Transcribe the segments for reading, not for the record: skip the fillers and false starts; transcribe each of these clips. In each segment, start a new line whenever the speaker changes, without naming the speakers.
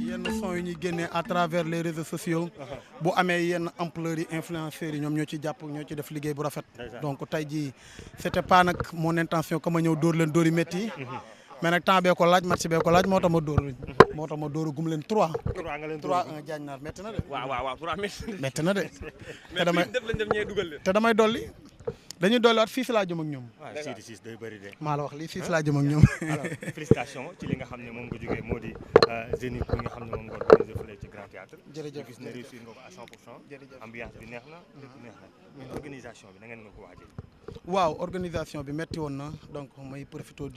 yenn son yi ñuy génnee à travers les réseaux sociaux bu amee yenn ampleurs yi influenceurs yi ñoom ñoo ci jàpp ñoo ci def liggéey bu rafet donc tey jii c'était pas nag mon intention que ma ñëw dóor leen dóor yu métti mais nag temps bee ko laaj match bee ko laaj moo tax ma dóor gum leen 3 3-1 jaañ naar métti na de
waaw 3
métti na de te damay dolli dañuy dolliwaat 6 laa jëm ak ñoom.
waaw 6 day bëri de.
maa la wax lii 6 laa jëm ak ñoom.
alors félicitations ci li nga xam ne moom nga jógee moo di Zénith bi nga xam ne moom nga organisé fële ci Grand Théâtre.
jërëjëf
gis na réussir nga ko à 100%.
jërëjëf
ambiance bi neex na lépp neex na. organisation bi na ngeen nga ko waajee.
waaw organisation bi metti woon na donc may profité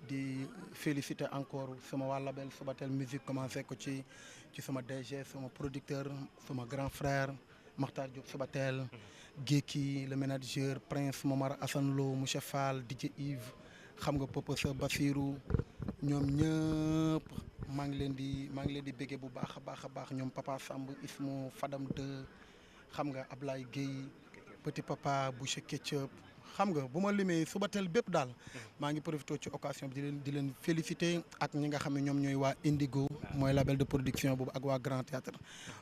di féliciter encore sama waa label Subatel musique commencé ko ci sama DG sama producteur sama grand frère Makhtar Diop Subatel. Géeki le manager Prince Momar Assane Lo monsieur Fall DJ Yves xam nga Popesa Basirou ñoom ñëpp maa ngi leen di béggee bu baax a baax ñoom Papa Samb Ismu Fadam 2 xam nga Ablaye Guèye Petit Papa Boucher Ketchup xam nga bu ma limee Subatel bépp daal maa ngi profité ci occasion bi di leen féliciter ak ñi nga xam ne ñoom ñooy waa Indigo mooy label de production boobu ak waa Grand Théâtre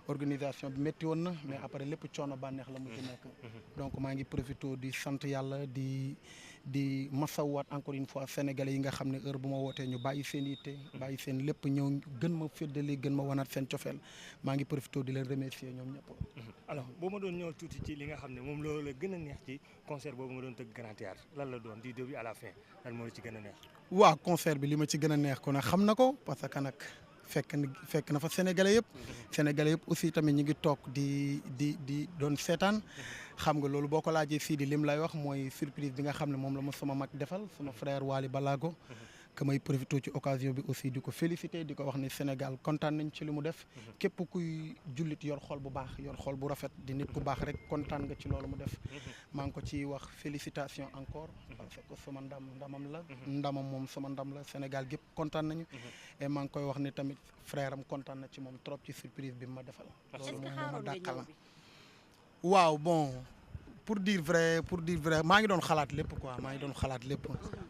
organisation bi métti woon na mais après lépp coono bànneex la mu ci nekk donc maa ngi profité di sant yàlla di masawaat encore une fois sénégalais yi nga xam ne heure bu ma wootee ñu bàyyi seen yitte bàyyi seen lépp ñëw gën ma féddali gën ma wanaat seen cofeel maa ngi profité di leen remercier ñoom ñëpp.
alors boo ma doon ñëw tuuti ci li nga xam ne moom loolu la gën a neex ci concert boobu nga doon tëgg Grand Théâtre lan la doon du début à la fin lan moo la ci gën a neex.
waaw concert bi li ma ci gën a neex ko nag xam na ko parce que nag fekk na fa sénégalais yëpp aussi tamit ñu ngi toog di doon seetaan xam nga loolu boo ko laajee fii di lim lay wax mooy surprise bi nga xam ne moom la ma sama mag defal sama frère Wally Balago que may profité ci occasion bi aussi di ko féliciter di ko wax ni Sénégal kontaan nañ ci li mu def képp kuy jullit yor xol bu baax yor xol bu rafet di nit ku baax rek kontaan nga ci loolu mu def maa ngi ko ci wax félicitation encore parce que sama ndamam la ndamam moom sama ndam la Sénégal gépp kontaan nañu et maa ngi koy wax ni tamit frère am kontaan na ci moom trop ci surprise bi ma defal loolu moom moo ma dàqal na waaw bon pour dire vrai maa ngi doon xalaat lépp quoi maa ngi doon xalaat lépp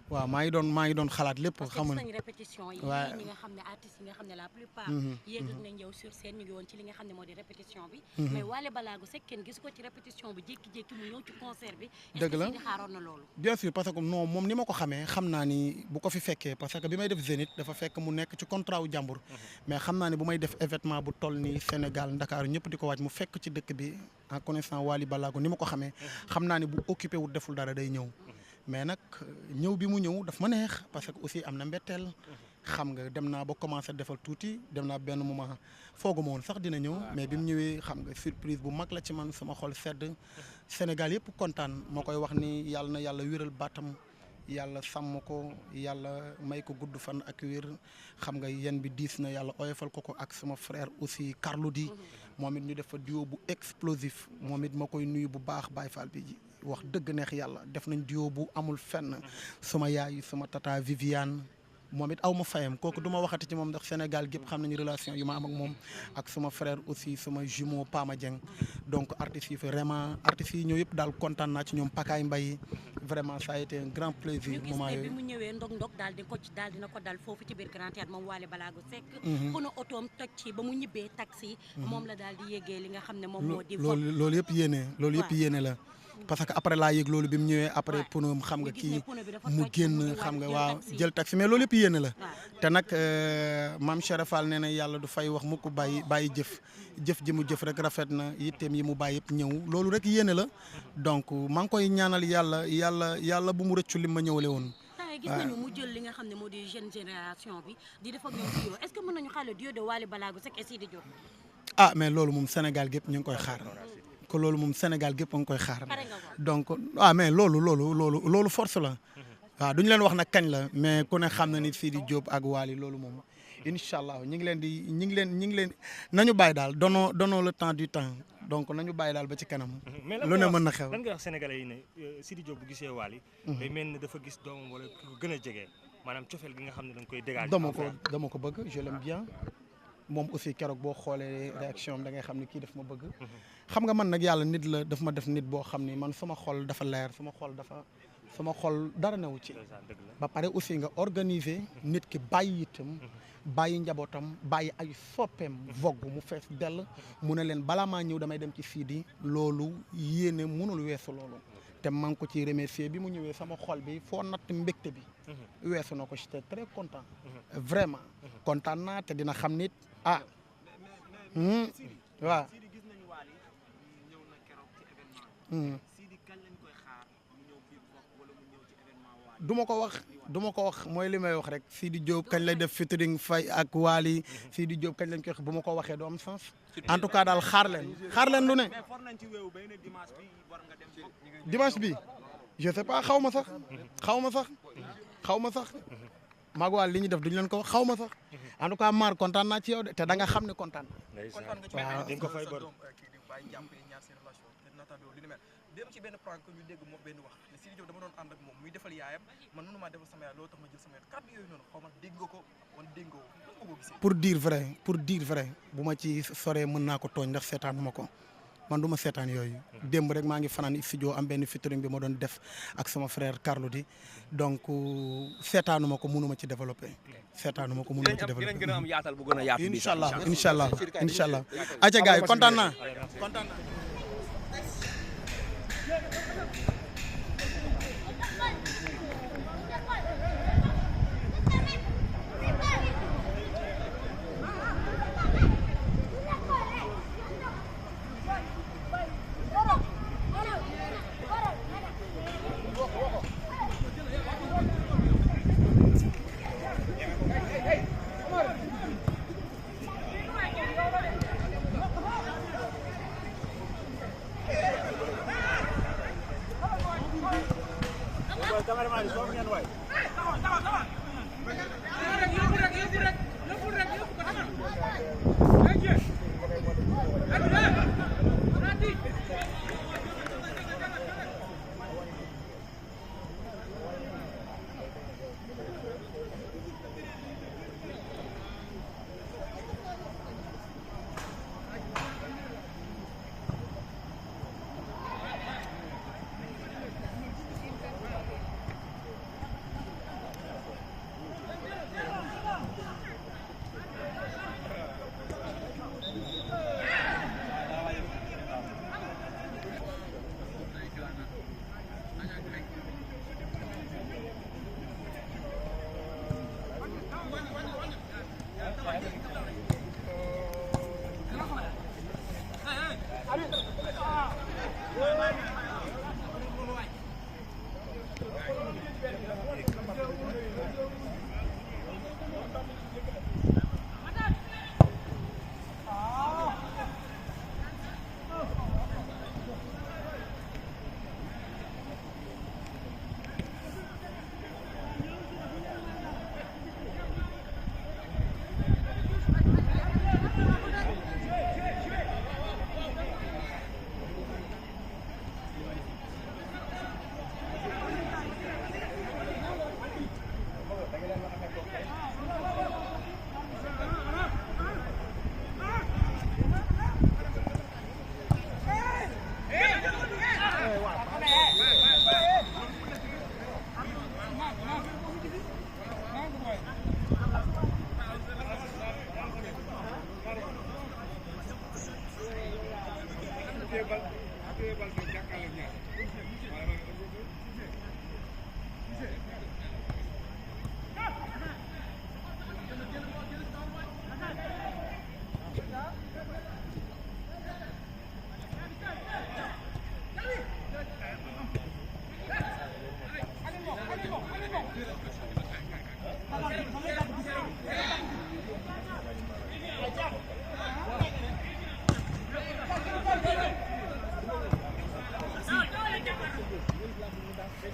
waaw maa ngi doon xalaat lépp xam nga
répétition yi ñi nga xam ne artistes yi nga xam ne la plupart yéeg nañ yow sur scène ñu ngi woon ci li nga xam ne moo di répétition bi mais Wally Ballago Seck kenn gis ko ci répétition bi jékki-jékki mu ñëw ci concert bi
dëgg la
di xaaroon na loolu
bien sûr parce que non moom ni ma ko xamee xam naa ni bu ko fi fekkee parce que bi may def Zénith dafa fekk mu nekk ci contrat wu jàmbur mais xam naa ni bu may def événement bu toll ni Sénégal Ndakaaru ñëpp di ko waaj mu fekk ci dëkk bi en connaissant Wally Ballago ni ma ko xamee xam naa ni bu occupé wu deful dara day ñëw mais nag ñëw bi mu ñëw daf ma neex parce que aussi am na mbetteel xam nga dem naa ba commencé defal tuuti dem naa benn moment fooguma woon sax dina ñëw mais bi mu ñëwee xam nga surprise bu mag la ci man sama xol sedd Sénégal yëpp kontaan moo koy wax ni yàlla na yàlla wéral baatam yàlla sàmm ko yàlla may ko gudd fan ak wér xam nga yen bi diis na yàlla oyofal ko ak sama frère aussi Carlou D moom it ñu def fa duo bu explosif moom it ma koy nuyu bu baax Baye Fall bi wax dëgg neex yàlla def nañ duo bu amul fenn suma yaay suma tata Viviane moom it aw ma fayam kooku du ma waxati ci moom ndax Sénégal gépp xam nañu relation yu ma am ak moom ak suma frère aussi sama jumeau Pama Dieng donc artistes yi vraiment artistes yi ñëw yëpp daal kontaan naa ci ñoom Pakaay Mbaye vraiment ça a été un grand plaisir moment yooyu
bi mu ñëwee ndog daal dina ko dal foofu ci biir Grand Théâtre moom Wally Ballago Seck pono otoom toj ci ba mu ñibbee taxi moom la daal di yéegee li nga xam ne moom moo di
loolu yëpp yéene la parce que après laa yëg loolu bi mu ñëwee après pono xam nga kii mu génn xam nga waaw jël taxi mais loolu yëpp yéene la te nag maam Cheikh Fall nee na yàlla du fay wax mu ko bàyyi jëf ji mu jëf rek rafet na yitteem yi mu bàyyi yëpp ñëw loolu rek yéene la donc maa ngi koy ñaanal yàlla bu mu rëccu li ma ñëwale woon
gis nañu mu jël li nga xam ne moo di jeune génération bi di def ak ñoom duo est-ce que mën nañu xaale duo de Wally Ballago Seck et Sidi Diop
mais loolu moom Sénégal gépp ñu ngi koy xaar ko loolu moom Sénégal gépp a ngi koy xaar donc mais loolu force la waaw duñu leen wax nag kañ la mais ku ne xam na ni Sidi Diop ak Wally loolu moom incha allah ñi ngi leen nañu bàyyi daal donnons le temps du temps donc nañu bàyyi daal ba ci kanam. lu ne mën na xew.
lan nga wax sénégalais yi ne Sidi Diop bu gisee Wally day mel ni dafa gis doomam wala ki ko gën a jege maanaam cofeel gi nga xam ne da nga koy dégager.
dama ko bëgg je l'aime bien moom aussi keroog boo xoolee réaction am da ngay xam ne kii daf ma bëgg. xam nga man nag yàlla nit la daf ma def nit boo xam ni man sama xol dafa leer sama xol dafa sama xol dara newu ci
dëgg la.
ba pare aussi nga organiser nit ki bàyyi itam bàyyi njabootam bàyyi ay soppeem vogue mu fees dell mu ne leen balaa maa ñëw damay dem ci Sidi loolu yéene mënul weesu loolu te maa ngi ko ci remercier bi mu ñëwee sama xol bi foo natt mbégte bi weesu na ko j'étais très content vraiment kontaan naa te dina xam nit ah waaw du ma ko wax mooy li may wax rek Sidi Diop kañ lay def featuring Faye ak Wally Sidi Diop kañ lañ koy wax bu ma ko waxee du am sens en tout cas daal xaar leen lu ne dimanche bi je sais pas xaw ma sax maag Wally li ñu def duñu leen ko wax xaw ma sax en tout cas Mar kontaan naa ci yow de te da nga xam ne kontaan waaw
di nga ko fay bor.
dem ci benn prank ñu dégg moom benn wax ne Sidi Diop dama doon ànd ak moom muy defal yaayam man mënumaa defal sama yaay loolu tax ma jël sama yaay kàddu yooyu noonu xaw ma dégg nga ko wala dégg nga ko gisee.
pour dire vrai bu ma ci soree mën naa ko tooñ ndax seetaanu ma ko man du ma seetaan yooyu démb rek maa ngi fanaan studio am benn featuring bi ma doon def ak sama frère Carlou D donc seetaanu ma ko mënu ma ci développé seetaanu ma ko mënu ma ci développé
dinañ gën a am yaatal bu gën a yaatu
incha allah aca gars yi kontaan naa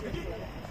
Thank you.